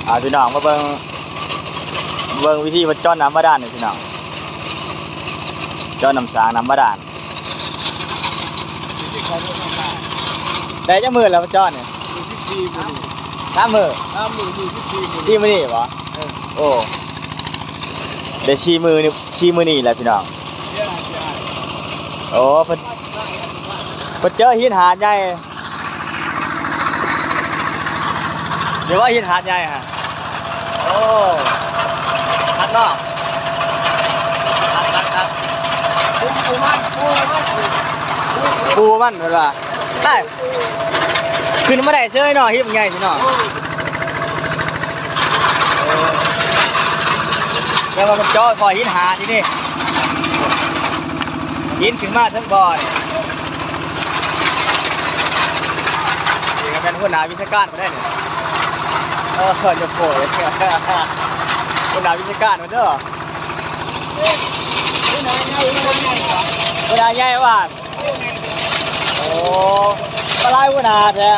ອ່າ ພີ່ນ້ອງມາເບິ່ງ ເບິ່ງວິທີເພິ່ນເຈາະນ້ຳບາດານນີ້ພີ່ນ້ອງ ເຈາະນ້ຳສ້າງນ້ຳບາດານ. ໄດ້ຈັກມື້ແລ້ວມາເຈາະນີ້? ສິບສີ່ມື້ນີ້ ສາມມື້ ສາມມື້ ສິບສີ່ມື້ ສີ່ມື້ນີ້ບໍ? ເອີ ໂອ້ ໄດ້ສີ່ມື້ນີ້ ສີ່ມື້ນີ້ແຫຼະພີ່ນ້ອງ. ໂອ້ ເພິ່ນ ເພິ່ນເຈີຫີນຫາດໃຫຍ່ ຫຼືວ່າຫີນຫາດໃຫຍ່ຫັ້ນ. ໂອ້ ຄັກເນາະ ຄັກໆໆ ປູມັນ ປູມັນ ປູມັນເພິ່ນວ່າ ໄດ້ ຂຶ້ນມາໄດ້ເຊີຍເນາະ ຫີນໃຫຍ່ຊິເນາະ. ແຕ່ວ່າມັນເຈາະພໍຫີນຫາດນີ້ເດ້ ຫີນຂຶ້ນມາເທິງບໍ່ນີ້. ນີ້ກໍແມ່ນຫົວໜ້າວິຊາການເພິ່ນໄດ໋ນີ້. ເອີ ຢ່າໂພດ ຫົວໜ້າວິຊາການເພິ່ນເດີ ຫົວໜ້າໃຫຍ່ ຫົວໜ້າໃຫຍ່ວ່າ. ໂອ້ ປາຫຼາຍຫົວໜ້າແທ້.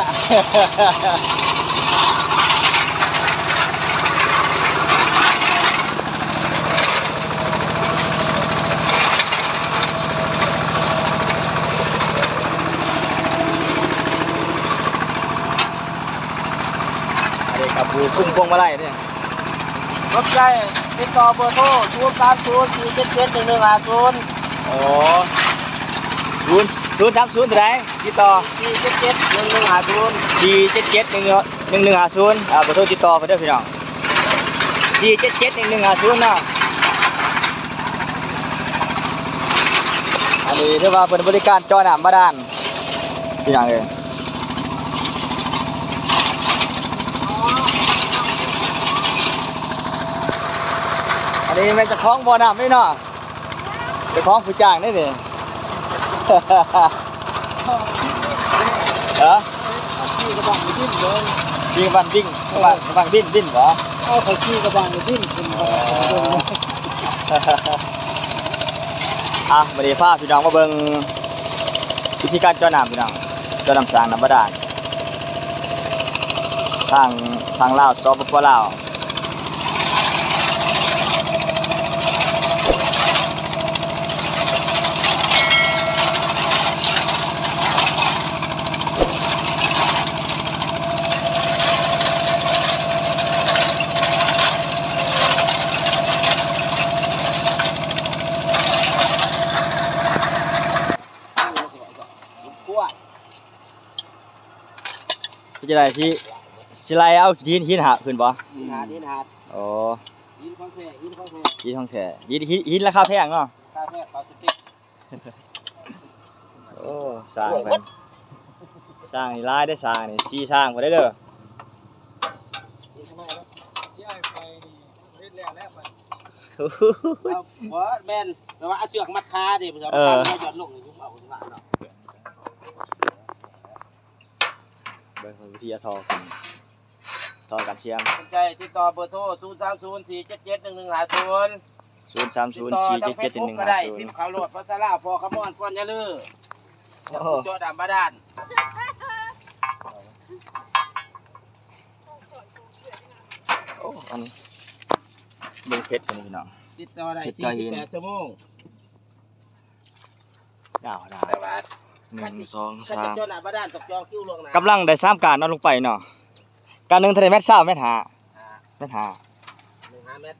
ອັນນີ້ກໍຜູ້ຄຸມພວງມາໄລເດ້. ສົນໃຈຕິດຕໍ່ເບີໂທ ສູນສາມສູນ ສີ່ເຈັດເຈັດ ໜຶ່ງໜຶ່ງຫ້າສູນ. ອໍ ສູນ ສູນສາມສູນເທົ່າໃດ? ຕິດຕໍ່ ສີ່ເຈັດເຈັດ ໜຶ່ງໜຶ່ງຫ້າສູນ ສີ່ເຈັດເຈັດ ໜຶ່ງໜຶ່ງຫ້າສູນ. ອ່າ ເບີໂທຕິດຕໍ່ເພິ່ນເດີພີ່ນ້ອງ ສີ່ເຈັດເຈັດ ໜຶ່ງໜຶ່ງຫ້າສູນເນາະ. ອັນນີ້ຖືວ່າເພິ່ນບໍລິການເຈາະນ້ຳບາດານ ພີ່ນ້ອງເອີຍ. ອັນນີ້ແມ່ນເຈົ້າຂອງບໍ່ນ້ຳເດ້ເນາະ ເຈົ້າຂອງຜູ້ຈ້າງເດ້ນີ້. ຮະ? ຂີ່ກະບັງດິນເດີ ຂີ່ກະບັງດິນ ກະບັງ ກະບັງດິນ ດິນບໍ? ເອົາ ຂ້ອຍຂີ່ກະບັງດິນຂຶ້ນໄປ. ອ່ະ ມື້ນີ້ພາພີ່ນ້ອງມາເບິ່ງວິທີການເຈາະນ້ຳ ພີ່ນ້ອງ ເຈາະນ້ຳສ້າງນ້ຳບາດານ ທາງ ທາງລາວ ສປປ ລາວ. ເປັນຈັ່ງໃດ ຊິ ຊິໄລ່ເອົາຫີນ ຫີນຫາດຂຶ້ນບໍ່? ຫີນຫາດ ຫີນຫາດ. ອໍ ຫີນຂອງແທ້ ຫີນຂອງແທ້ ຫີນຂອງແທ້ ຫີນ ຫີນ ຫີນລາຄາແພງເນາະ ລາຄາແພງ ເຂົາສະເປັກ. ໂອ້ ສ້າງເພິ່ນ ສ້າງນີ້ຫຼາຍເດ້ ສ້າງນີ້ ສີ່ສ້າງພຸ້ນເດີ. ເຮັດແລ້ວແລ້ວ ບໍ່ແມ່ນ ແຕ່ວ່າເອົາເຊືອກມັດຂາເດ້ ເອີ ເອົາຢອດລົງ ເອົາເນາະ. ເບິ່ງວິທີເອົາທໍ່ຂຶ້ນ ທໍ່ກັນສຽງ. ສົນໃຈຕິດຕໍ່ເບີໂທ ສູນສາມສູນ ສີ່ເຈັດເຈັດ ໜຶ່ງໜຶ່ງຫ້າສູນ ສູນສາມສູນ ສີ່ເຈັດເຈັດ ໜຶ່ງໜຶ່ງຫ້າສູນ. ພິມເຂົ້າໂລດ ພາສາລາວ ພໍ່ຂະມອນ ພອນຍາລື ໂອ້ ຈາກຜູ້ເຈາະນ້ຳບາດານ ໂອ້ ອັນນີ້ເບິ່ງເພັດກັນພີ່ນ້ອງ ຕິດຕໍ່ໄດ້ສີ່ສິບແປດຊົ່ວໂມງ. ຍາວ ຍາວ ໜຶ່ງ ສອງ ສາມ ກຳລັງໄດ້ສາມກ້ານເນາະ ລົງໄປເນາະ ກ້ານໜຶ່ງເທົ່າໃດ ແມັດຊາວ ແມັດຫ້າ ຫ້າ ແມັດຫ້າ ໜຶ່ງຫ້າແມັດ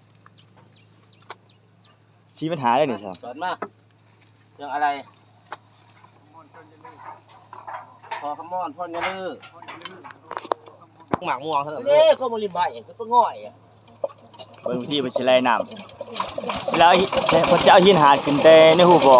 ສີ່ແມັດຫ້າເດ້ນີ້ ສອນມາ ເລື່ອງອະໄລ ພໍ່ຂະມອນ ພອນຍາລື ໝາກມ່ວງເທົ່ານັ້ນເດ້ ກໍບໍ່ລິບໃບ ກໍງອຍ. ເບິ່ງວິທີເພິ່ນຊິໄລ່ນ້ຳ ຊິເອົາຫີນ ເພິ່ນຊິເອົາຫີນຫາດຂຶ້ນແຕ່ໃນຮູບໍ່.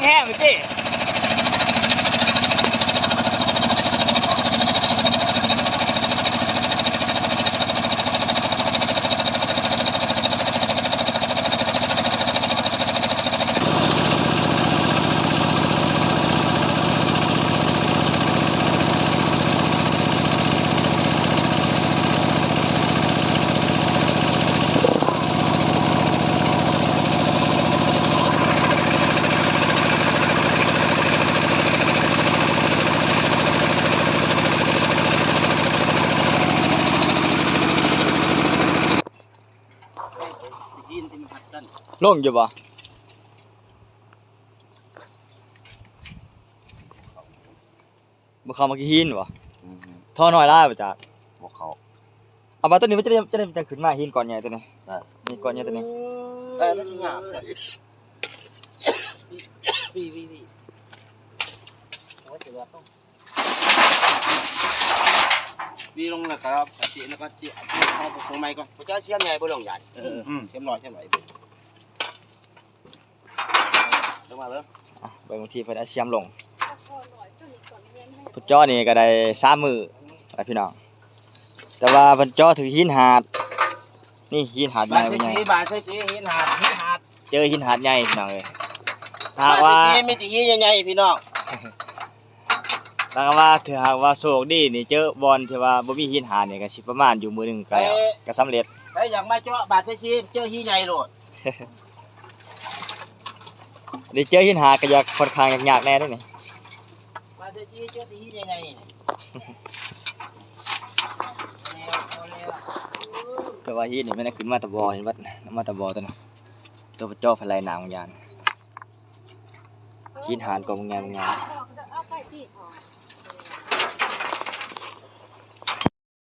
ແກ້ມເດ້. ລົງຢູ່ບໍ່? ບໍ່ເຂົ້າມາກິນຫີນບໍ່? ອືມ ທໍ່ນ້ອຍຫຼາຍບໍ່ຈັກ. ບໍ່ເຂົ້າ. ເອົາບາດໂຕນີ້ມັນຈະໄດ້ ຈະໄດ້ ຈະຂຶ້ນມາຫີນກ້ອນໃຫຍ່ໂຕນີ້. ນີ້ກ້ອນໃຫຍ່ໂຕນີ້. ເອີ ມັນຊິຍາກຊັ້ນ. ວີ ວີ ວີ ໂອ້ຍ ຊິວ່າຕ້ອງ ວີລົງແລ້ວກໍຊິ ແລ້ວກໍຊິເອົາຂອງໃໝ່ກ່ອນ. ພວກເຈົ້າສຽມໃຫຍ່ບໍ່ລົງຢານ? ເອີ ອືມ ສຽມໜ້ອຍ ສຽມໜ້ອຍ. ລົງມາເບິ່ງ ອ່ະ ເບິ່ງທີ່ເພິ່ນເອົາສຽມລົງ. ເພິ່ນເຈາະນີ້ກໍໄດ້ສາມມື້ແລ້ວພີ່ນ້ອງ ແຕ່ວ່າເພິ່ນເຈາະຖືກຫີນຫາດ. ນີ້ຫີນຫາດໃຫຍ່ ບາດເສຍ ເພິ່ນໃຫຍ່ ບາດເສຍ ຫີນຫາດ ຫີນຫາດ ເຈີຫີນຫາດໃຫຍ່ພີ່ນ້ອງເອີຍ. ຖ້າຫາກວ່າ ບາດເສຍ ມີແຕ່ຫີນໃຫຍ່ໆ ພີ່ນ້ອງ. ແຕ່ວ່າຖ້າຫາກວ່າໂຊກດີນີ້ ເຈີບ່ອນທີ່ວ່າບໍ່ມີຫີນຫາດນີ້ ກໍຊິປະມານຢູ່ມື້ໜຶ່ງກໍແລ້ວ ໄປ ກໍສຳເລັດ. ໃຜຢາກມາເຈາະບາດເສຍ ເຈີຫີນໃຫຍ່ໂລດ. ໄດ້ເຈີຫີນຫາດກໍຢາກ ຂ້ອນຂ້າງຍາກໆແດ່ເດ້ນີ້. ບາດເສຍ ເຈີຫີນໃຫຍ່ໆ ແຕ່ວ່າຫີນນີ້ມັນຂຶ້ນມາແຕ່ບໍ່ ເຫັນບໍ່ ມາແຕ່ບໍ່ຕົວນັ້ນ ຕົວເຈາະໄປໄລ່ນ້ຳຢານ. ຫີນຫາດກໍງາມໆ.